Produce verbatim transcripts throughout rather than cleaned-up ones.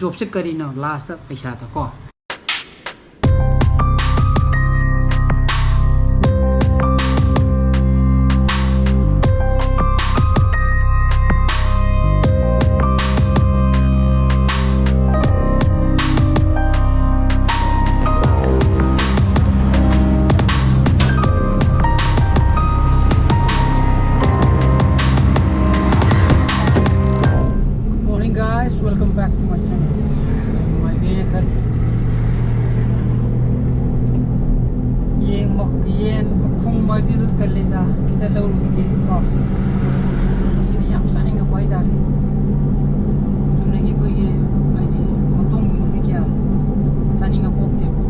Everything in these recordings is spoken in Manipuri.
ꯖꯣꯕꯁꯦ ꯀꯔꯤꯅꯣ? ꯂꯥꯁꯇ ꯄꯩꯁꯥꯗ ꯀꯣ꯫ Good morning, guys. Welcome back to my channel. My vehicle. ꯌꯦꯟ ꯃ-, ꯌꯦꯟ ꯃꯈꯣꯡ ꯃꯔꯤꯜ ꯀꯂꯦꯖꯥ ꯈꯤꯇ ꯂꯧꯔꯨꯈꯤꯒꯦ ꯀꯣ꯫ ꯁꯤꯗꯤ ꯌꯥꯝ ꯆꯥꯅꯤꯡꯉꯛꯄ ꯍꯥꯏꯇꯥꯔꯦ꯫ ꯆꯨꯝꯅꯒꯤ ꯑꯩꯈꯣꯏꯒꯤ ꯍꯥꯏꯗꯤ ꯃꯇꯣꯡꯒꯨꯝꯕꯗꯤ ꯀꯌꯥ ꯆꯥꯅꯤꯡꯕ ꯄꯣꯛꯇꯦꯕ꯫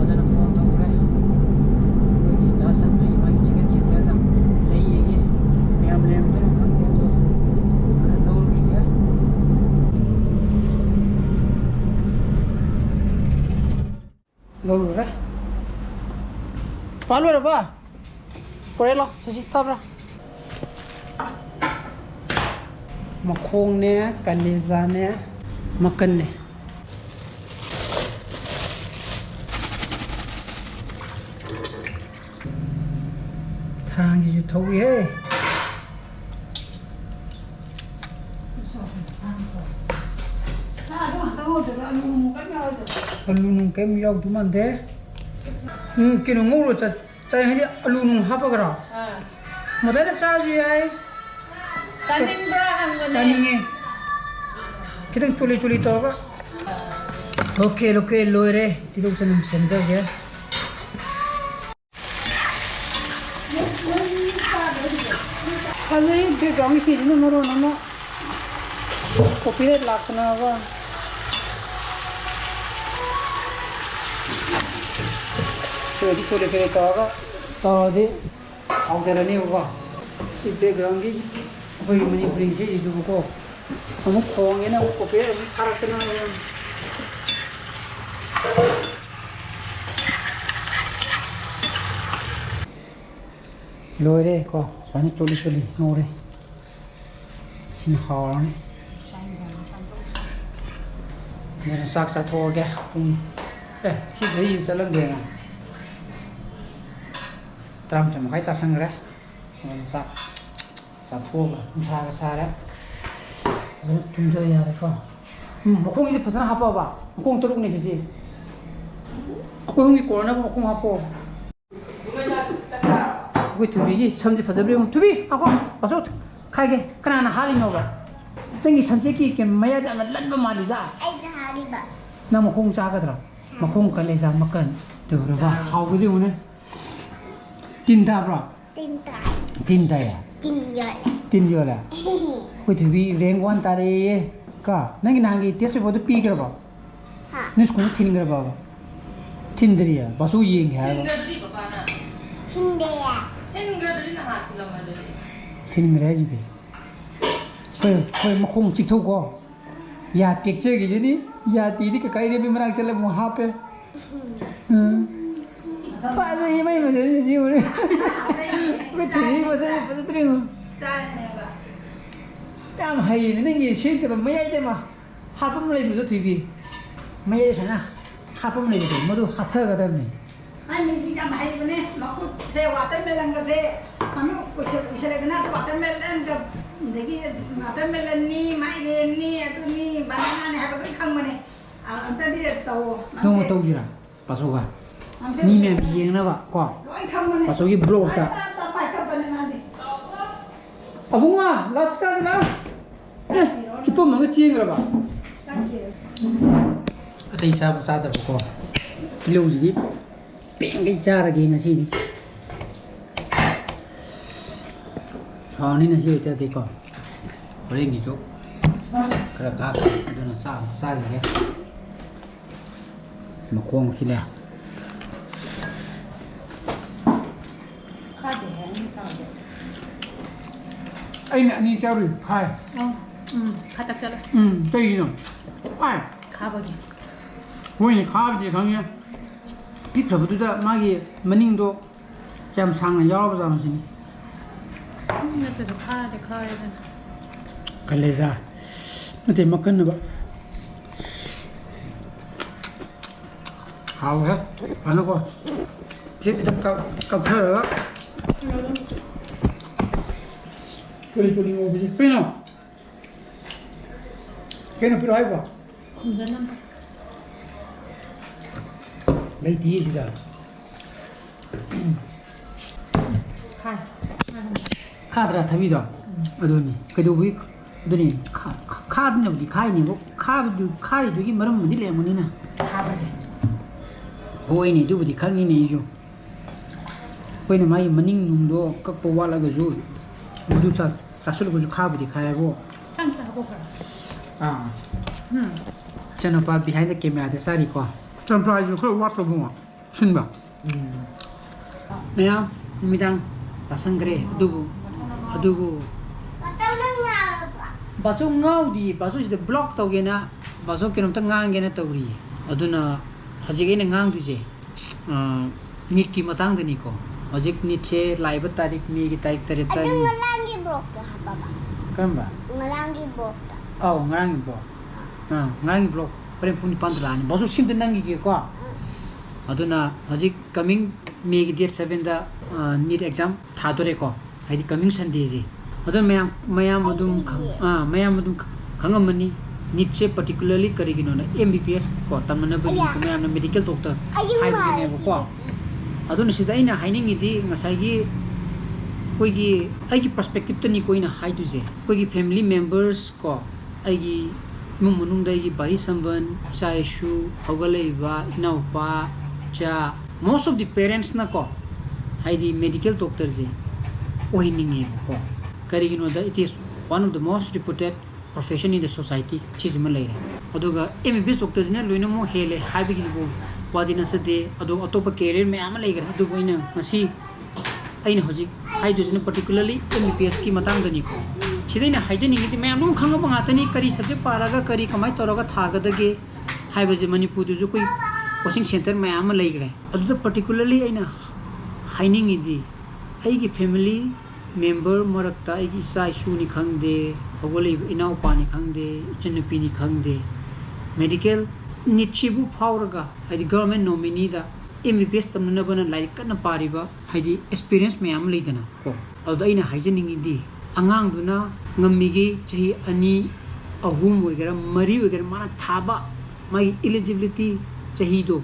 ꯑꯗꯨꯅ ꯐꯣꯟ ꯇꯧꯈ꯭ꯔꯦ꯫ ꯑꯩꯈꯣꯏꯒꯤ ꯗꯥ ꯁꯟꯖꯣꯏꯒꯤ ꯃꯥꯒꯤ chicken centerꯗ ꯂꯩꯌꯦꯌꯦ꯫ ꯃꯌꯥꯝ ꯂꯩꯔꯝꯗꯣꯏꯅꯣ ꯈꯪꯗꯦ, ꯑꯗꯣ ꯈꯔ ꯂꯧꯔꯨꯈꯤꯒꯦ꯫ ꯂꯧꯔꯨꯔꯦ꯫ ꯄꯥ ꯂꯣꯏꯔꯕ? ꯄꯨꯔꯛꯑꯦ ꯂꯥꯎ, ꯁꯤ, ꯁꯤ ꯇꯥꯕ꯭ꯔꯥ? ꯃꯈꯣꯡꯅꯦ, ꯀꯂꯦꯖꯥꯅꯦ, ꯃꯀꯟꯅꯦ꯫ ꯊꯥꯡꯁꯤꯁꯨ ꯊꯧꯏꯍꯦ꯫ ꯑꯂꯨ ꯅꯨꯡ ꯀꯔꯤꯝ ꯌꯥꯎꯗꯧ ꯃꯥꯟꯗꯦ꯫ ꯎꯝ, ꯀꯩꯅꯣ ꯉꯧꯔ ꯆꯠ-, ꯆꯥꯏ ꯍꯥꯏꯗꯤ ꯑꯂꯨ ꯅꯨꯡ ꯍꯥꯞꯄꯒꯔꯣ? ꯑꯥ꯫ ꯃꯗꯥꯏꯗ ꯆꯥꯁꯨ ꯌꯥꯏ꯫ ꯆꯥꯅꯤꯡꯕ꯭ꯔꯥ ꯍꯪꯕꯅꯦ꯫ ꯆꯥꯅꯤꯡꯉꯦ꯫ ꯈꯤꯇꯪ ꯆꯣꯂꯤ ꯆꯣꯂꯤ ꯇꯧꯔꯒ꯫ ꯑꯣꯀꯦ, ꯑꯣꯀꯦ, ꯂꯣꯏꯔꯦ꯫ ꯇꯤꯜꯍꯧ ꯆꯅꯝ ꯁꯦꯝꯖꯒꯦ꯫ ꯐꯖꯩ, backgroundꯒꯤ ꯁꯤꯁꯤꯅ ꯃꯔꯣꯟ ꯑꯃ copyright ꯂꯥꯛꯇꯅꯕ꯫ ꯁꯤꯗꯤ ꯆꯣꯂꯤ ꯆꯣꯂꯤ ꯇꯧꯔꯒ ꯇꯧꯔꯗꯤ ꯍꯥꯎꯊꯔꯅꯦꯕꯀꯣ꯫ ꯁꯤ backgroundꯒꯤ ꯑꯩꯈꯣꯏꯒꯤ ꯃꯅꯤꯄꯨꯔꯤ ꯏꯁꯩꯁꯤꯁꯨꯕꯀꯣ꯫ ꯑꯃꯨꯛ ꯈꯣꯡꯉꯦꯅ ꯑꯃꯨꯛ copyright ꯑꯃꯨꯛ ꯊꯥꯔꯛꯇꯅ꯫ ꯂꯣꯏꯔꯦ ꯀꯣ, ꯁꯨꯃꯥꯏꯅ ꯆꯣꯂꯤ ꯆꯣꯂꯤ ꯉꯧꯔꯦ꯫ ꯁꯤꯅ ꯍꯥꯎꯔꯅꯤ꯫ ꯑꯗꯨꯅ ꯆꯥꯛ ꯆꯥꯊꯣꯛꯑꯒꯦ꯫ ꯄꯨꯡ, ꯑꯦ, ꯁꯤ ꯘꯔꯤꯁꯦ ꯆꯠꯂꯝꯗꯦꯅ꯫ ꯇꯔꯥꯃꯥꯊꯣꯏ ꯃꯈꯥꯏ ꯇꯥꯁꯟꯈ꯭ꯔꯦ꯫ ꯑꯗꯨꯅ ꯆꯥꯛ ꯆꯥꯊꯣꯛꯑꯒ ꯅꯨꯡꯁꯥꯒ ꯁꯥꯔꯦ꯫ ꯐꯖꯅ ꯇꯨꯝꯖ ꯌꯥꯔꯦꯀꯣ꯫ ꯎꯝ, ꯃꯈꯣꯡꯁꯤꯗꯤ ꯐꯖꯅ ꯍꯥꯞꯄꯛꯑꯕ꯫ ꯃꯈꯣꯡ ꯇꯔꯨꯛꯅꯦ ꯁꯤꯁꯦ꯫ ꯑꯩꯈꯣꯏ ꯑꯍꯨꯝꯒꯤ ꯀꯣꯟꯅꯅꯕ ꯃꯈꯣꯡ ꯍꯥꯞꯄꯛꯑꯣ꯫ ꯑꯩꯈꯣꯏ ꯊꯣꯏꯕꯤꯒꯤ ꯁꯝꯁꯦ ꯐꯖꯕ꯭ꯔꯥ ꯌꯦꯡꯉꯨ꯫ ꯊꯣꯏꯕꯤ, ꯉꯥꯏꯈꯣ꯫ ꯕꯥꯆꯧ, ꯈꯥꯏꯒꯦ꯫ ꯀꯅꯥꯅ ꯍꯥꯠꯂꯤꯅꯣꯕ? ꯅꯪꯒꯤ ꯁꯝꯆꯦꯠꯀꯤ ꯀꯩꯅꯣ ꯃꯌꯥꯗ ꯌꯥꯝꯅ ꯂꯟꯕ ꯃꯥꯜꯂꯤꯗ꯫ ꯑꯩꯅ ꯍꯥꯠꯂꯤꯕ꯫ ꯅꯪ ꯃꯈꯣꯡ ꯆꯥꯒꯗ꯭ꯔꯣ? ꯃꯈꯣꯡ ꯀꯂꯦꯖꯥ ꯃꯀꯟ꯫ ꯇꯧꯔꯕ? ꯍꯥꯎꯒꯗꯤ ꯌꯦꯡꯉꯨꯅꯦ꯫ ꯇꯤꯟ ꯇꯥꯕ꯭ꯔꯣ? ꯇꯤꯟ ꯇꯥꯏ꯫ ꯇꯤꯟ ꯇꯥꯏꯌꯦ? ꯇꯤꯟ ꯌꯣꯠꯂꯦ꯫ ꯇꯤꯟ ꯌꯣꯠꯂꯦ? ꯑꯩꯈꯣꯏ ꯊꯣꯏꯕꯤ rank one ꯇꯥꯔꯛꯑꯦꯌꯦ꯫ ꯀ, ꯅꯪꯒꯤ ꯅꯍꯥꯟꯒꯤ test paperꯗꯨ ꯄꯤꯈ꯭ꯔꯕꯣ? ꯍꯥ? ꯅꯣꯏ ꯁ꯭ꯀꯨꯜꯗ ꯊꯤꯟꯈ꯭ꯔꯕꯕ? ꯊꯤꯟꯗ꯭ꯔꯤꯌꯦ? ꯕꯥꯁꯨ ꯌꯦꯡꯒꯦ ꯍꯥꯏꯔꯒ꯫ ꯊꯤꯟꯗ꯭ꯔꯗꯤ ꯕꯕꯥꯅ꯫ ꯊꯤꯟꯗꯦꯌꯦ꯫ ꯊꯤꯟꯈ꯭ꯔꯗꯨꯗꯤ ꯅꯍꯥꯟ ꯊꯤꯜꯂꯝꯃꯗꯨꯗꯤ꯫ ꯊꯤꯟꯈ꯭ꯔꯦ ꯍꯥꯏꯁꯤꯗꯤ꯫ ꯍꯣꯏ, ꯍꯣꯏ, ꯃꯈꯣꯡ ꯆꯤꯛꯊꯣꯛꯀꯣ꯫ ꯌꯥ ꯇꯦꯛꯆꯈꯤꯁꯤꯅꯤ꯫ ꯌꯥ ꯇꯦꯛꯑꯗꯤ ꯀꯀꯥ ꯏꯔꯦꯝꯕꯤ ꯃꯅꯥꯛ ꯆꯠꯂꯒ ꯑꯃꯨꯛ ꯍꯥꯞꯄꯦ꯫ ꯎꯝ꯫ ꯐꯖꯩ, ꯃꯩ ꯐꯖꯩ, ꯁꯤ ꯎꯔꯦ꯫ ꯑꯩꯈꯣꯏ ꯊꯣꯏꯕꯤ ꯃꯁꯛꯁꯦ ꯐꯖꯗ꯭ꯔꯦ ꯌꯦꯡꯉꯨ꯫ ꯌꯥꯝ ꯍꯩꯌꯦ ꯅꯪꯒꯤ ꯁꯦꯝꯗꯕ ꯃꯌꯥꯏꯗ ꯑꯃ꯫ ꯍꯥꯞꯐꯝ ꯂꯩꯕꯗꯣ ꯊꯣꯏꯕꯤ꯫ ꯃꯌꯥꯏꯗ ꯁꯨꯃꯥꯏꯅ ꯍꯥꯞꯐꯝ ꯂꯩꯕꯗꯣ, ꯃꯗꯨ ꯍꯥꯞꯊꯒꯗꯕꯅꯤ꯫ ꯃꯥꯏ ꯃꯤꯠꯁꯤ ꯌꯥꯝ ꯍꯩꯕꯅꯦ, ꯃꯈꯨꯠꯁꯦ watermelonꯒꯁꯦ ꯃꯃꯤꯠ ꯎꯏꯁꯜ-, ꯎꯏꯁꯜꯂꯦꯗꯅ, watermelonꯒ, ꯑꯗꯒꯤ watermelonꯅꯤ, ꯃꯥꯏꯔꯦꯟꯅꯤ, ꯑꯗꯨꯅꯤ, bananaꯅꯤ ꯍꯥꯏꯕ ꯂꯣꯏ ꯈꯪꯕꯅꯦ꯫ ꯑ-, ꯑꯝꯇꯗꯤ ꯇꯧꯋꯣ, ꯅꯣꯡꯃ ꯅꯪꯁꯦ꯫ ꯇꯧꯁꯤꯔꯥ? ꯄꯥꯆꯧꯒ꯫ ꯃꯤ ꯃꯌꯥꯝ ꯌꯦꯡꯅꯕ ꯀꯣ꯫ ꯂꯣꯏ ꯈꯪꯕꯅꯦ꯫ ꯄꯥꯆꯧꯒꯤ vlogꯇ꯫ ꯄꯥꯏ-, ꯄꯥꯏ-, ꯄꯥꯏꯈꯠꯄꯅꯦ ꯃꯥꯗꯤ꯫ ꯑꯕꯨꯡꯉꯣ, ꯂꯥꯛꯑꯣ, ꯆꯥꯁꯤ ꯂꯥꯛꯑꯣ꯫ ꯑꯦ, ꯆꯨꯞꯄꯝꯃꯒ ꯆꯦꯟꯈ꯭ꯔꯕ? ꯆꯥꯁꯤ꯫ ꯑꯇꯩ ꯆꯥꯕ ꯆꯥꯗꯕꯀꯣ꯫ ꯇꯤꯜꯍꯧꯁꯤꯗꯤ ꯄꯦꯡꯈꯩ ꯆꯥꯔꯒꯦ ꯉꯁꯤꯗꯤ꯫ ꯍꯥꯎꯅꯤꯅ ꯁꯤ ꯑꯣꯏꯇꯥꯔꯗꯤꯀꯣ꯫ ꯍꯣꯔꯦꯟꯒꯤꯁꯨ ꯈꯔ ꯈꯥꯛ ꯑꯗꯨꯅ ꯆꯥ-, ꯆꯥꯈꯤꯒꯦ꯫ ꯃꯈꯣꯡꯁꯤꯅꯦ꯫ ꯈꯥꯗꯦ ꯍꯥꯏ, ꯑꯅꯤ ꯈꯥꯗꯦ꯫ ꯑꯩꯅ ꯑꯅꯤ ꯆꯥꯔꯨꯏ, ꯈꯥꯏ꯫ ꯑꯣ, ꯎꯝ, ꯈꯥ ꯇꯛ ꯆꯠꯂꯣ꯫ ꯎꯝ, ꯀꯩꯒꯤꯅꯣ? ꯈꯥꯏ꯫ ꯈꯥꯕꯒꯤ꯫ ꯍꯣꯏꯅꯦ, ꯈꯥꯕꯗꯤ ꯈꯪꯉꯦ꯫ ꯄꯤꯛꯈ꯭ꯔꯕꯗꯨꯗ ꯃꯥꯒꯤ ꯃꯅꯤꯡꯗꯣ ꯀꯌꯥꯝ ꯁꯥꯡꯅ ꯌꯥꯎꯔꯕꯖꯥꯠꯅꯣ ꯁꯤꯅꯤ꯫ ꯅꯠꯇ꯭ꯔꯁꯨ ꯈꯥꯔꯗꯤ ꯈꯥꯔꯦꯗꯅ꯫ ꯀꯂꯦꯖꯥ ꯅꯠꯇꯦ, ꯃꯀꯟꯅꯕ꯫ ꯍꯥꯎꯍꯦ꯫ ꯐꯅꯀꯣ꯫ ꯁꯤ ꯈꯤꯇꯪ ꯀꯛ-, ꯀꯛꯊꯔꯒ꯫ ꯆꯨꯔꯤ ꯆꯨꯔꯤ ꯉꯧꯕꯁꯤ꯫ ꯀꯩꯅꯣ? ꯀꯩꯅꯣ ꯄꯤꯔꯛꯑꯣ ꯍꯥꯏꯕꯣ? ꯈꯨꯝꯖꯅꯕ꯫ ꯂꯩꯇꯤꯌꯦ ꯁꯤꯗ꯫ ꯈꯥꯏ꯫ ꯈꯥꯗ꯭ꯔꯥ ꯊꯕꯤꯗꯣ? ꯎꯝ꯫ ꯑꯗꯨꯅꯤ꯫ ꯀꯩꯗꯧꯕꯒꯤ? ꯑꯗꯨꯅꯤ꯫ ꯈꯥ-, ꯈꯥ-, ꯈꯥꯗꯅꯕꯨꯗꯤ ꯈꯥꯏꯅꯦꯕ꯫ ꯈꯥꯕꯗꯨ, ꯈꯥꯔꯤꯗꯨꯒꯤ ꯃꯔꯝ ꯑꯃꯗꯤ ꯂꯩꯔꯝꯒꯅꯤꯅ꯫ ꯈꯥꯕꯁꯦ꯫ ꯍꯣꯏꯅꯦ, ꯑꯗꯨꯕꯨꯗꯤ ꯈꯪꯉꯤꯅꯦ ꯑꯩꯁꯨ꯫ ꯑꯩꯈꯣꯏꯅ ꯃꯥꯒꯤ ꯃꯅꯤꯡ ꯅꯨꯡꯗꯣ ꯀꯛꯄ ꯋꯥꯠꯂꯒꯁꯨ, ꯃꯗꯨ ꯆꯥ-, ꯆꯥꯁꯤꯜꯂꯒꯁꯨ ꯈꯥꯕꯨꯗꯤ ꯈꯥꯏꯌꯦꯕꯣ꯫ ꯆꯥꯝ ꯆꯥꯕ ꯈꯔ꯫ ꯑꯥ꯫ ꯎꯝ꯫ ꯏꯆꯥꯅꯨꯄꯥ behind the camera ꯗ ꯆꯥꯔꯤꯀꯣ꯫ ꯆꯝꯄ꯭ꯔꯥꯁꯨ ꯈꯔ ꯋꯥꯠꯄ ꯃꯑꯣꯡ꯫ ꯁꯤꯟꯕ꯫ ꯎꯝ꯫ ꯃꯌꯥꯝ ꯅꯨꯃꯤꯗꯥꯡ ꯇꯥꯁꯟꯈ꯭ꯔꯦ, ꯑꯗꯨꯕꯨ, ꯑꯗꯨꯕꯨ ꯕꯥꯆꯧ ꯉꯥꯎꯗꯤ, ꯕꯥꯆꯧ ꯁꯤꯗ vlog ꯇꯧꯒꯦꯅ, ꯕꯥꯆꯧ ꯀꯩꯅꯣꯝꯇ ꯉꯥꯡꯒꯦꯅ ꯇꯧꯔꯤꯌꯦ꯫ ꯑꯗꯨꯅ ꯍꯧꯖꯤꯛ ꯑꯩꯅ ꯉꯥꯡꯗꯣꯏꯁꯦ, ꯑ, NEET ꯀꯤ ꯃꯇꯥꯡꯗꯅꯤꯀꯣ꯫ ꯍꯧꯖꯤꯛ NEET ꯁꯦ ꯂꯥꯛꯏꯕ ꯇꯥꯔꯤꯛ, ꯃꯦꯒꯤ ꯇꯥꯔꯤꯛ ꯇꯔꯦꯠꯇ ꯑꯗꯨ ꯅꯤ-, ꯉꯔꯥꯡꯒꯤ vlog ꯇ ꯍꯥꯞꯄꯕ? ꯀꯔꯝꯕ? ꯉꯔꯥꯡꯒꯤ vlog ꯇ꯫ ꯑꯧ, ꯉꯔꯥꯡꯒꯤ vlog꯫ ꯑꯥ, ꯉꯔꯥꯡꯒꯤ vlog ꯍꯣꯔꯦꯟ ꯄꯨꯡ ꯅꯤꯄꯥꯟꯗ ꯂꯥꯛꯑꯅꯤ꯫ ꯕꯥꯆꯧ ꯁꯤꯝꯇ ꯅꯝꯈꯤꯒꯦꯀꯣ꯫ ꯑꯥ꯫ ꯑꯗꯨꯅ ꯍꯧꯖꯤꯛ coming ꯃꯦꯒꯤ date seven ꯗ, ꯑ, NEET exam ꯊꯥꯗꯣꯔꯦꯀꯣ꯫ ꯍꯥꯏꯗꯤ coming Sunday ꯁꯦ꯫ ꯑꯗꯣ ꯃꯌꯥꯝ, ꯃꯌꯥꯝ ꯑꯗꯨꯝ ꯈꯪ-, ꯑꯥ, ꯃꯌꯥꯝ ꯑꯗꯨꯝ ꯈ-, ꯈꯪꯉꯝꯃꯅꯤ꯫ NEET ꯁꯦ particularly ꯀꯔꯤꯒꯤꯅꯣꯅ, MBBS ꯀꯣ, ꯇꯝꯅꯅꯕꯒꯤ ꯑꯌꯥ꯫ ꯃꯌꯥꯝꯅ medical doctor ꯑꯩ ꯍꯥꯏꯕꯗꯨꯅꯦꯕꯀꯣ꯫ ꯅꯨꯡꯉꯥꯏꯔꯦ ꯁꯤꯗꯗꯤ꯫ ꯑꯗꯨꯅ ꯁꯤꯗ ꯑꯩꯅ ꯍꯥꯏꯅꯤꯡꯉꯤꯗꯤ ꯉꯁꯥꯏꯒꯤ ꯑꯩꯈꯣꯏꯒꯤ, ꯑꯩꯒꯤ perspective ꯇꯅꯤꯀꯣ ꯑꯩꯅ ꯍꯥꯏꯗꯣꯏꯁꯦ꯫ ꯑꯩꯈꯣꯏꯒꯤ family members ꯀꯣ, ꯑꯩꯒꯤ ꯏꯃꯨꯡ ꯃꯅꯨꯡꯗ ꯑꯩꯒꯤ ꯚꯥꯔꯤ ꯁꯝꯕꯟ, ꯏꯆꯥ ꯏꯁꯨ, ꯍꯧꯒꯠꯂꯛꯏꯕ ꯏꯅꯥꯎꯄꯥ, ꯏꯆꯥ, most of the parents ꯅꯀꯣ, ꯍꯥꯏꯗꯤ medical doctor say ꯑꯣꯏꯍꯟꯅꯤꯡꯉꯦꯕꯀꯣ꯫ ꯀꯔꯤꯒꯤꯅꯣꯗ, it is one of the most reputed profession in the society꯫ ꯁꯤꯁꯤꯃ ꯂꯩꯔꯦ꯫ ꯑꯗꯨꯒ MBBS doctor ꯁꯤꯅ ꯂꯣꯏꯅꯃꯛ ꯍꯦꯜꯂꯦ ꯍꯥꯏꯕꯒꯤꯕꯨ ꯋꯥꯗꯤ ꯅꯠꯆꯗꯦ꯫ ꯑꯗꯣ ꯑꯇꯣꯞꯄ career ꯃꯌꯥꯝ ꯑꯃ ꯂꯩꯈ꯭ꯔꯦ꯫ ꯑꯗꯨꯕꯨ ꯑꯩꯅ ꯉꯁꯤ ꯑꯩꯅ ꯍꯧꯖꯤꯛ ꯍꯥꯏꯗꯣꯏꯁꯤꯅ particularly MBBS ꯀꯤ ꯃꯇꯥꯡꯗꯅꯤꯀꯣ꯫ ꯁꯤꯗ ꯑꯩꯅ ꯍꯥꯏꯖꯅꯤꯡꯉꯤꯗꯤ ꯃꯌꯥꯝ ꯂꯣꯏ ꯈꯪꯉꯕ ꯉꯥꯛꯇꯅꯤ, ꯀꯔꯤ subject ꯄꯥꯔꯒ ꯀꯔꯤ ꯀꯃꯥꯏꯅ ꯇꯧꯔꯒ ꯊꯥꯒꯗꯒꯦ ꯍꯥꯏꯕꯁꯦ꯫ ꯃꯅꯤꯄꯨꯔꯗꯁꯨ ꯑꯩꯈꯣꯏ coaching center ꯃꯌꯥꯝ ꯑꯃ ꯂꯩꯈ꯭ꯔꯦ꯫ ꯑꯗꯨꯗ particularly ꯑꯩꯅ ꯍꯥꯏꯅꯤꯡꯉꯤꯗꯤ, ꯑꯩꯒꯤ family member ꯃꯔꯛꯇ ꯑꯩꯒꯤ ꯏꯆꯥ ꯏꯁꯨꯅꯤ ꯈꯪꯗꯦ, ꯍꯧꯒꯠꯂꯛꯏꯕ ꯏꯅꯥꯎꯄꯥꯅꯤ ꯈꯪꯗꯦ, ꯏꯆꯟꯅꯨꯄꯤꯅꯤ ꯈꯪꯗꯦ, medical ꯅꯤꯠꯁꯤꯕꯨ ꯐꯥꯎꯔꯒ, ꯍꯥꯏꯗꯤ government nomineeꯗ M B B S ꯇꯝꯅꯅꯕꯅ ꯂꯥꯏꯔꯤꯛ ꯀꯟꯅ ꯄꯥꯔꯤꯕ, ꯍꯥꯏꯗꯤ experience ꯃꯌꯥꯝ ꯑꯃ ꯂꯩꯗꯅ ꯀꯣ꯫ ꯑꯗꯨꯗ ꯑꯩꯅ ꯍꯥꯏꯖꯅꯤꯡꯉꯤꯗꯤ, ꯑꯉꯥꯡꯗꯨꯅ ꯉꯝꯃꯤꯒꯩ ꯆꯍꯤ ꯑꯅꯤ, ꯑꯍꯨꯝ ꯑꯣꯏꯒꯦꯔꯥ, ꯃꯔꯤ ꯑꯣꯏꯒꯦꯔꯥ, ꯃꯥꯅ ꯊꯥꯕ ꯃꯥꯒꯤ eligibility ꯆꯍꯤꯗꯣ,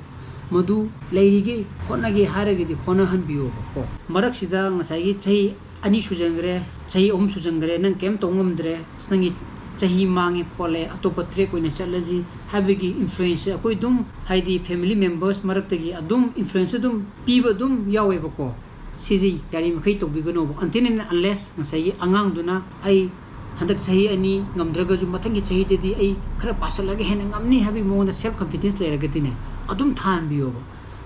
ꯃꯗꯨ ꯂꯩꯔꯤꯒꯩ ꯍꯣꯠꯅꯒꯦ ꯍꯥꯏꯔꯒꯗꯤ ꯍꯣꯠꯅꯍꯟꯕꯤꯌꯣꯕꯀꯣ꯫ ꯃꯔꯛꯁꯤꯗ ꯉꯁꯥꯏꯒꯤ ꯆꯍꯤ ꯑꯅꯤ ꯁꯨꯖꯟꯈ꯭ꯔꯦ, ꯆꯍꯤ ꯑꯍꯨꯝ ꯁꯨꯖꯟꯈ꯭ꯔꯦ, ꯅꯪ ꯀꯩꯝ ꯇꯧ ꯉꯝꯗ꯭ꯔꯦ, ꯑꯁ, ꯅꯪꯒꯤ ꯆꯍꯤ ꯃꯥꯡꯉꯦ ꯈꯣꯠꯂꯦ, ꯑꯇꯣꯞꯄ track ꯑꯣꯏꯅ ꯆꯠꯂꯁꯤ ꯍꯥꯏꯕꯒꯤ influence ꯑꯩꯈꯣꯏ ꯑꯗꯨꯝ, ꯍꯥꯏꯗꯤ family members ꯃꯔꯛꯇꯒꯤ ꯑꯗꯨꯝ influence ꯑꯗꯨꯝ ꯄꯤꯕ ꯑꯗꯨꯝ ꯌꯥꯎꯋꯦꯕꯀꯣ꯫ ꯁꯤꯁꯤ ꯌꯥꯔꯤꯃꯈꯩ ꯇꯧꯕꯤꯒꯅꯣꯕ, until and unless ꯉꯁꯥꯏꯒꯤ ꯑꯉꯥꯡꯗꯨꯅ ꯑꯩ ꯍꯟꯗꯛ ꯆꯍꯤ ꯑꯅꯤ ꯉꯝꯗ꯭ꯔꯒꯁꯨ ꯃꯊꯪꯒꯤ ꯆꯍꯤꯗꯗꯤ ꯑꯩ ꯈꯔ ꯄꯥꯁꯜꯂꯒ ꯍꯦꯟꯅ ꯉꯝꯅꯤ ꯍꯥꯏꯕꯒꯤ ꯃꯑꯣꯡꯗ self confidence ꯂꯩꯔꯒꯗꯤꯅꯦ, ꯑꯗꯨꯝ ꯊꯥꯍꯟꯕꯤꯌꯣꯕ꯫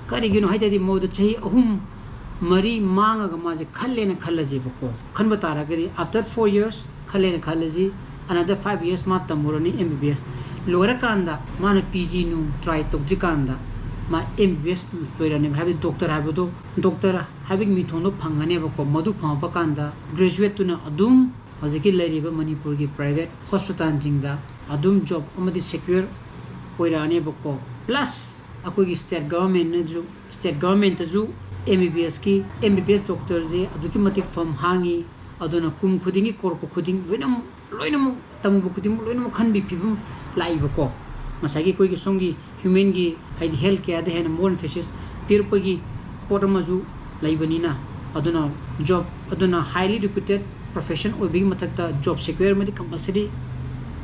ꯀꯔꯤꯒꯤꯅꯣ ꯍꯥꯏ ꯇꯥꯔꯗꯤ, ꯃꯉꯣꯟꯗ ꯆꯍꯤ ꯑꯍꯨꯝ, ꯃꯔꯤ ꯃꯥꯡꯉꯒ ꯃꯥꯁꯦ ꯈꯜꯂꯦꯅ ꯈꯜꯂꯁꯦꯕꯀꯣ, ꯈꯟꯕ ꯇꯥꯔꯒꯗꯤ, after four years ꯈꯜꯂꯦꯅ ꯈꯜꯂꯁꯤ, another five years ꯃꯥ ꯇꯝꯃꯨꯔꯅꯤ M B B S꯫ ꯂꯣꯏꯔꯀꯥꯟꯗ ꯃꯥꯅ P G ꯅꯨꯡ try ꯇꯧꯗ꯭ꯔꯤꯀꯥꯟꯗ ꯃꯥ M B B S ꯂꯣꯏꯔꯅꯦꯕ, ꯍꯥꯏꯕꯗꯤ doctor ꯍꯥꯏꯕꯗꯣ, doctor ꯍꯥꯏꯕꯒꯤ ꯃꯤꯡꯊꯣꯟꯗꯣ ꯐꯪꯒꯅꯦꯕꯀꯣ꯫ ꯃꯗꯨ ꯐꯪꯉꯛꯄ ꯀꯥꯟꯗ graduateꯇꯨꯅ ꯑꯗꯨꯝ ꯍꯧꯖꯤꯛꯀꯤ ꯂꯩꯔꯤꯕ ꯃꯅꯤꯄꯨꯔꯒꯤ private hospitalꯁꯤꯡꯗ ꯑꯗꯨꯝ job ꯑꯃꯗꯤ secure ꯑꯣꯏꯔꯛꯑꯅꯦꯕꯀꯣ꯫ Plus ꯑꯩꯈꯣꯏꯒꯤ state governmentꯅꯁꯨ, state governmentꯇꯁꯨ M B B Sꯀꯤ, M B B S doctorꯁꯦ ꯑꯗꯨꯛꯀꯤ ꯃꯇꯤꯛ ꯐꯝ ꯍꯥꯡꯉꯤ꯫ ꯑꯗꯨꯅ ꯀꯨꯝ ꯈꯨꯗꯤꯡꯒꯤ, ꯀꯧꯔꯛꯄ ꯈꯨꯗꯤꯡ, ꯂꯣꯏꯅꯃꯛ, ꯂꯣꯏꯅꯃꯛ ꯇꯝꯃꯨꯕ ꯈꯨꯗꯤꯡꯃꯛ ꯂꯣꯏꯅꯃꯛ ꯈꯟꯕꯤ ꯐꯤꯕꯝ ꯂꯥꯛꯏꯕꯀꯣ꯫ ꯉꯁꯥꯏꯒꯤ ꯑꯩꯈꯣꯏꯒꯤ ꯁꯣꯝꯒꯤ humanꯒꯤ, ꯍꯥꯏꯗꯤ health careꯗ ꯍꯦꯟꯅ more emphasis ꯄꯤꯔꯛꯄꯒꯤ ꯄꯣꯠ ꯑꯃꯁꯨ ꯂꯩꯕꯅꯤꯅ, ꯑꯗꯨꯅ job, ꯑꯗꯨꯅ highly reputed profession ꯑꯣꯏꯕꯒꯤ ꯃꯊꯛꯇ job secure ꯑꯃꯗꯤ compulsory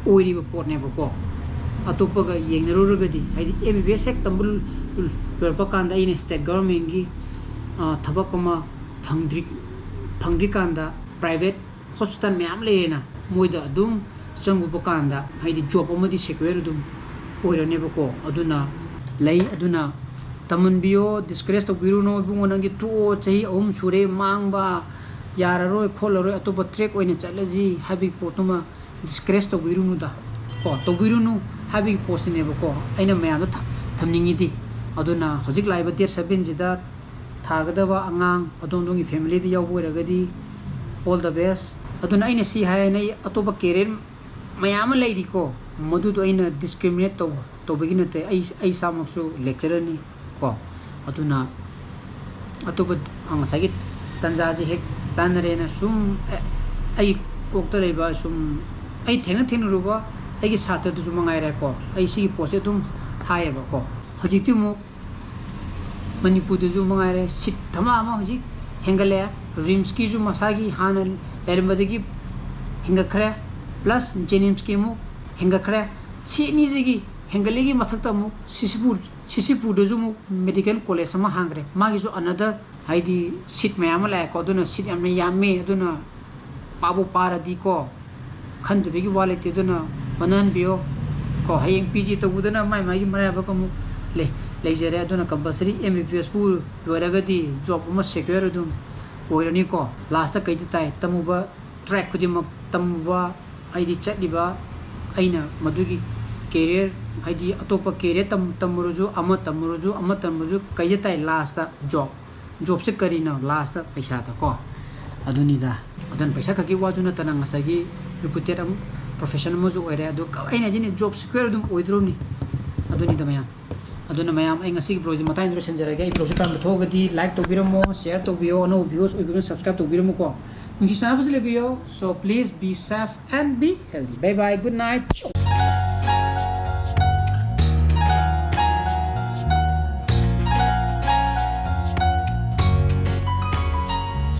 ꯑꯣꯏꯔꯤꯕ ꯄꯣꯠꯅꯦꯕꯀꯣ꯫ ꯑꯇꯣꯞꯄꯒ ꯌꯦꯡꯅꯔꯨꯔꯒꯗꯤ, ꯍꯥꯏꯗꯤ M B B S ꯍꯦꯛ ꯇꯝꯕ ꯂꯣꯏꯔꯛꯄ ꯀꯥꯟꯗ ꯑꯩꯅ state governmentꯀꯤ, ꯑ, ꯊꯕꯛ ꯑꯃ ꯐꯪꯗ꯭ꯔꯤ, ꯐꯪꯗ꯭ꯔꯤꯀꯥꯟꯗ private hospital ꯃꯌꯥꯝ ꯂꯩꯔꯦꯅ, ꯃꯣꯏꯗ ꯑꯗꯨꯝ ꯆꯪꯉꯨꯕ ꯀꯥꯟꯗ, ꯍꯥꯏꯗꯤ job ꯑꯃꯗꯤ secure ꯑꯗꯨꯝ ꯑꯣꯏꯔꯅꯦꯕꯀꯣ꯫ ꯑꯗꯨꯅ ꯂꯩ, ꯑꯗꯨꯅ ꯇꯝꯍꯟꯕꯤꯌꯣ, discourage ꯇꯧꯕꯤꯔꯨꯅꯨ, "ꯏꯕꯨꯡꯉꯣ, ꯅꯪꯗꯤ ꯇꯣꯛꯑꯣ, ꯆꯍꯤ ꯑꯍꯨꯝ ꯁꯨꯔꯦ ꯃꯥꯡꯕ, ꯌꯥꯔꯔꯣꯏ ꯈꯣꯠꯂꯔꯣꯏ, ꯑꯇꯣꯞꯄ track ꯑꯣꯏꯅ ꯆꯠꯂꯁꯤ" ꯍꯥꯏꯕꯒꯤ ꯄꯣꯠꯇꯨꯃ discourage ꯇꯧꯕꯤꯔꯨꯅꯨꯗ ꯀꯣ, ꯇꯧꯕꯤꯔꯨꯅꯨ ꯍꯥꯏꯕꯒꯤ ꯄꯣꯠꯁꯤꯅꯦꯕꯀꯣ ꯑꯩꯅ ꯃꯌꯥꯝꯗ ꯊ-, ꯊꯝꯅꯤꯡꯉꯤꯗꯤ꯫ ꯑꯗꯨꯅ ꯍꯧꯖꯤꯛ ꯂꯥꯛꯏꯕ date sevenꯁꯤꯗ ꯊꯥꯒꯗꯕ ꯑꯉꯥꯡ ꯑꯗꯣꯝ ꯑꯗꯣꯝꯒꯤ familyꯗ ꯌꯥꯎꯕ ꯑꯣꯏꯔꯒꯗꯤ, all the best꯫ ꯑꯗꯨꯅ ꯑꯩꯅ ꯁꯤ ꯍꯥꯏ, ꯑꯩ ꯑꯇꯣꯞꯄ career ꯃꯌꯥꯝ ꯑꯃ ꯂꯩꯔꯤꯀꯣ, ꯃꯗꯨꯗꯣ ꯑꯩꯅ ꯗꯤꯁꯀ꯭ꯔꯤꯃꯤꯅꯦꯠ ꯇꯧꯕ ꯇꯧꯕꯒꯤ ꯅꯠꯇꯦ꯫ ꯑꯩ ꯑꯩ ꯏꯁꯥꯃꯛꯁꯨ ꯂꯦꯛꯆꯔꯔꯅꯤ ꯀꯣ꯫ ꯑꯗꯨꯅ ꯑꯇꯣꯞꯄ ꯉꯁꯥꯏꯒꯤ ꯇꯥꯟꯖꯥꯁꯦ ꯍꯦꯛ ꯆꯥꯟꯅꯔꯦꯅ ꯁꯨꯝ ꯑꯩ ꯀꯣꯛꯇ ꯂꯩꯕ ꯁꯨꯝ ꯑꯩ ꯊꯦꯡꯅ ꯊꯦꯡꯅꯔꯨꯕ ꯑꯩꯒꯤ ꯁꯥꯇ꯭ꯔꯗꯨꯁꯨ ꯃꯉꯥꯏꯔꯦꯀꯣ꯫ ꯑꯩ ꯁꯤꯒꯤ ꯄꯣꯠꯁꯦ ꯑꯗꯨꯝ ꯍꯥꯏꯌꯦꯕꯀꯣ꯫ ꯍꯧꯖꯤꯛꯇꯤ ꯑꯃꯨꯛ ꯃꯅꯤꯄꯨꯔꯗꯁꯨ ꯃꯉꯥꯏꯔꯦ ꯁꯤꯠ ꯙꯃꯥ ꯑꯃ ꯍꯧꯖꯤꯛ ꯍꯦꯟꯒꯠꯂꯛꯑꯦ꯫ ꯔꯤꯝꯁꯀꯤꯁꯨ ꯃꯁꯥꯒꯤ ꯍꯥꯟꯅ ꯂꯩꯔꯝꯕꯗꯒꯤ ꯍꯦꯟꯒꯠꯈ꯭ꯔꯦ, ꯄ꯭ꯂꯁ ꯖꯦꯅꯤꯝꯁꯀꯤ ꯑꯃꯨꯛ ꯍꯦꯟꯒꯠꯈ꯭ꯔꯦ꯫ ꯁꯤ ꯑꯅꯤꯁꯤꯒꯤ ꯍꯦꯟꯒꯠꯂꯤꯒꯤ ꯃꯊꯛꯇ ꯑꯃꯨꯛ ꯁꯤꯁꯤꯄꯨꯔ ꯁꯤꯁꯤꯄꯨꯔꯗꯁꯨ ꯑꯃꯨꯛ ꯃꯦꯗꯤꯀꯦꯜ ꯀꯣꯂꯦꯖ ꯑꯃ ꯍꯥꯡꯈ꯭ꯔꯦ꯫ ꯃꯥꯒꯤꯁꯨ ꯑꯅꯗꯔ ꯍꯥꯏꯗꯤ ꯁꯤꯠ ꯃꯌꯥꯝ ꯑꯃ ꯂꯥꯛꯑꯦꯀꯣ꯫ ꯑꯗꯨꯅ ꯁꯤꯠ ꯌꯥꯝꯅ ꯌꯥꯝꯃꯦ꯫ ꯑꯗꯨꯅ ꯄꯥꯕꯨ ꯄꯥꯔꯗꯤꯀꯣ ꯈꯟꯗꯕꯒꯤ ꯋꯥ ꯂꯩꯇꯦ꯫ ꯑꯗꯨꯅ ꯍꯣꯠꯅꯍꯟꯕꯤꯌꯣ ꯀꯣ꯫ ꯍꯌꯦꯡ ꯄꯤ ꯖꯤ ꯇꯧꯕꯗꯅ ꯃꯥꯏ ꯃꯥꯒꯤ ꯃꯔꯥꯏꯕꯛ ꯑꯃꯨꯛ ꯂꯩ ꯂꯩꯖꯔꯦ꯫ ꯑꯗꯨꯅ ꯀꯝꯄꯜꯁꯔꯤ ꯑꯦꯝ ꯕꯤ ꯕꯤ ꯑꯦꯁꯄꯨ ꯂꯣꯏꯔꯒꯗꯤ ꯖꯣꯕ ꯑꯃ ꯁꯦꯀ꯭ꯌꯣꯔ ꯑꯗꯨꯝ ꯑꯣꯏꯔꯅꯤꯀꯣ꯫ ꯂꯥꯁꯇ ꯀꯩꯗ ꯇꯥꯏ? ꯇꯝꯃꯨꯕ ꯇ꯭ꯔꯦꯛ ꯈꯨꯗꯤꯡꯃꯛ, ꯇꯝꯃꯨꯕ ꯍꯥꯏꯗꯤ ꯆꯠꯂꯤꯕ ꯑꯩꯅ ꯃꯗꯨꯒꯤ ꯀꯦꯔꯤꯌꯔ ꯍꯥꯏꯗꯤ ꯑꯇꯣꯞꯄ ꯀꯦꯔꯤꯌꯔ ꯇꯝ ꯇꯝꯃꯨꯔꯁꯨ, ꯑꯃ ꯇꯝꯃꯨꯔꯁꯨ, ꯑꯃ ꯇꯝꯃꯨꯔꯁꯨ ꯀꯩꯗ ꯇꯥꯏ? Last job. ꯖꯣꯕꯁꯦ ꯀꯔꯤꯅꯣ? ꯂꯥꯁꯇ ꯄꯩꯁꯥꯗ ꯀꯣ꯫ ꯑꯗꯨꯅꯤꯗ꯫ ꯑꯗꯨꯅ ꯄꯩꯁꯥ ꯈꯛꯀꯤ ꯋꯥꯁꯨ ꯅꯠꯇꯅ ꯉꯁꯥꯏꯒꯤ ꯔꯤꯄ꯭ꯌꯨꯇꯦꯠ ꯑꯃ ꯄ꯭ꯔꯣꯐꯦꯁꯟ ꯑꯃꯁꯨ ꯑꯣꯏꯔꯦ꯫ ꯑꯗꯨ ꯀ- ꯑꯩꯅ ꯍꯥꯏꯖꯤꯅꯤ ꯖꯣꯕ ꯁꯤꯀ꯭ꯌꯣꯔ ꯑꯗꯨꯝ ꯑꯣꯏꯗ꯭ꯔꯣꯕꯅꯤ꯫ ꯑꯗꯨꯅꯤꯗ ꯃꯌꯥꯝ꯫ ꯑꯗꯨꯅ ꯃꯌꯥꯝ ꯑꯩ ꯉꯁꯤꯒꯤ ꯕ꯭ꯂꯣꯒꯁꯤ ꯃꯇꯥꯡꯗ ꯂꯣꯏꯁꯤꯟꯖꯔꯒꯦ꯫ ꯑꯩ ꯕ꯭ꯂꯣꯒꯁꯤ ꯄꯥꯝꯕ ꯊꯣꯛꯑꯒꯗꯤ ꯂꯥꯏꯛ ꯇꯧꯕꯤꯔꯝꯃꯣ, ꯁꯤꯌꯔ ꯇꯧꯕꯤꯌꯣ, ꯑꯅꯧꯕ ꯚ꯭ꯌꯨꯋꯔꯁ ꯑꯣꯏꯕꯤꯔꯒꯅ ꯁꯕꯁꯀ꯭ꯔꯥꯏꯕ ꯇꯧꯕꯤꯔꯝꯃꯨꯀꯣ꯫ ꯅꯨꯡꯁꯤ ꯆꯥꯟꯅꯕꯁꯨ ꯂꯩꯕꯤꯌꯣ꯫ So please be safe and be healthy. Bye bye. Good night.